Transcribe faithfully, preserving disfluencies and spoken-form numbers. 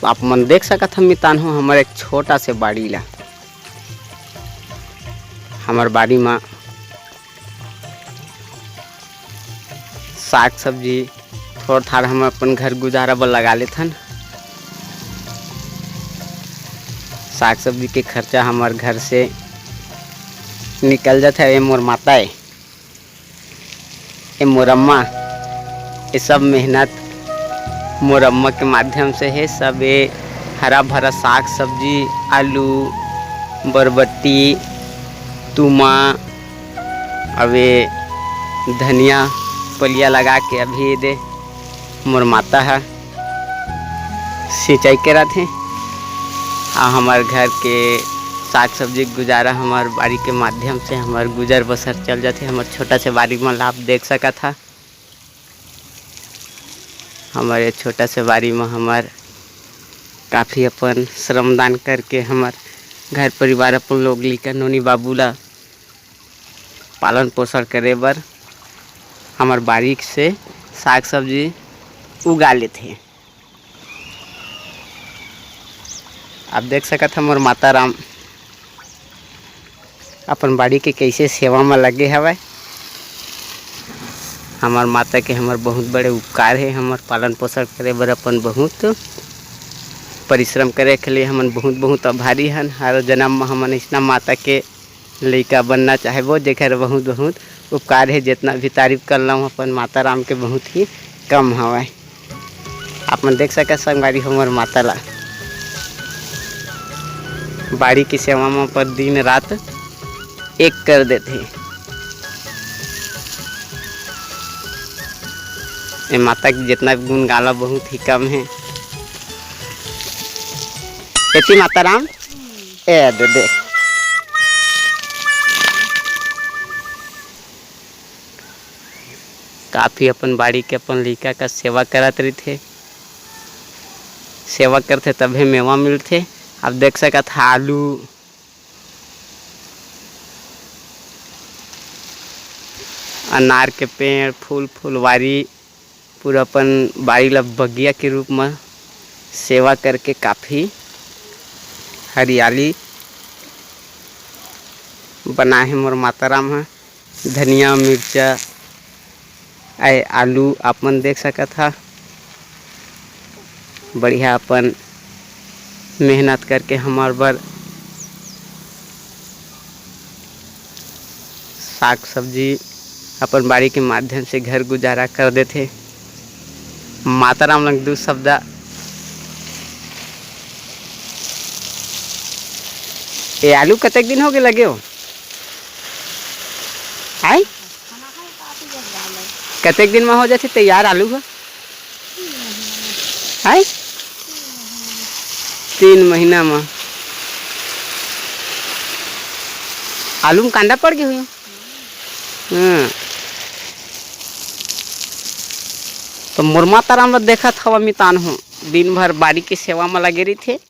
आप मन देख सकत ह मितान हो, हमर एक छोटा से बाड़ी ला, हमर बाड़ी म साग सब्जी थोड़ थाड़ हम अपन घर गुजारा बर लगा लेथन। साग सब्जी के खर्चा हमर घर से निकल जाथे। ये मोर माता ए, ये मोर अम्मा, ये सब मेहनत मोर अम्मा के माध्यम से हे। सब ये हरा भरा साग सब्जी, आलू, बरबट्टी, तुमा, अउ ये धनिया पलिया लगा के अभी ये दे मोर माता ह सिंचाई करत हे। आ हमर घर के साग सब्जी के गुजारा हमर बाड़ी के माध्यम से हमर गुजर बसर चल जाथे। हमर छोटा से बाड़ी म आप देख सकत ह, हमर ये छोटा से बाड़ी म हमर काफ़ी अपन श्रमदान करके हमर घर परिवार, अपन लोग लइका नोनी बाबू ला पालन पोषण करे बर हमर बारी से साग सब्जी उगा लेथे। आप देख सकत ह, मोर माता राम अपन बाड़ी के कइसे सेवा म लगे हवय। हमर माता के हमर बहुत बड़े उपकार हे, हमर पालन पोषण करे बर अपन बहुत परिश्रम करे के लिए हमन बहुत बहुत आभारी हन। हर जन्म म हमन अइसना माता के लइका बनना चाहबो, जेकर बहुत बहुत उपकार हे। जितना भी तारीफ कर लऊँ अपन माता राम के, बहुत ही कम हवय। आप मन देख सकत संगवारी, हमर माता ला बाड़ी के सेवा म अपन दिन रात एक कर देथे। ए माता के जितना भी गुण गाला, बहुत ही कम हे। एती माता राम, ए दे दे। काफ़ी अपन बाड़ी के अपन लइका का सेवा करत रहिथे, सेवा करथे तभे मेवा मिलथे। आप देख सकत ह आलू, अनार के पेड़, फूल फुलवारी, पूरा अपन बाड़ी ला बगिया के रूप म सेवा करके काफ़ी हरियाली बनाए हे मोर माता राम ह। धनिया, मिर्चा, आए आलू आप मन देख सकत ह। बढ़िया अपन मेहनत करके हमर बर साग सब्जी अपन बाड़ी के माध्यम से घर गुजारा कर देथे। माता राम लंग दू शब्द। ए आलू कतेक दिन हो गए लगे हो? आय? कतेक दिन म हो जाथे तैयार आलू ह? आय? तीन महीना म। आलू म कांदा पड़ गे होही। हाँ। तो मोर माता राम ल देखत हवा मितान हो, दिन भर बाड़ी के सेवा म लगे रहिथे।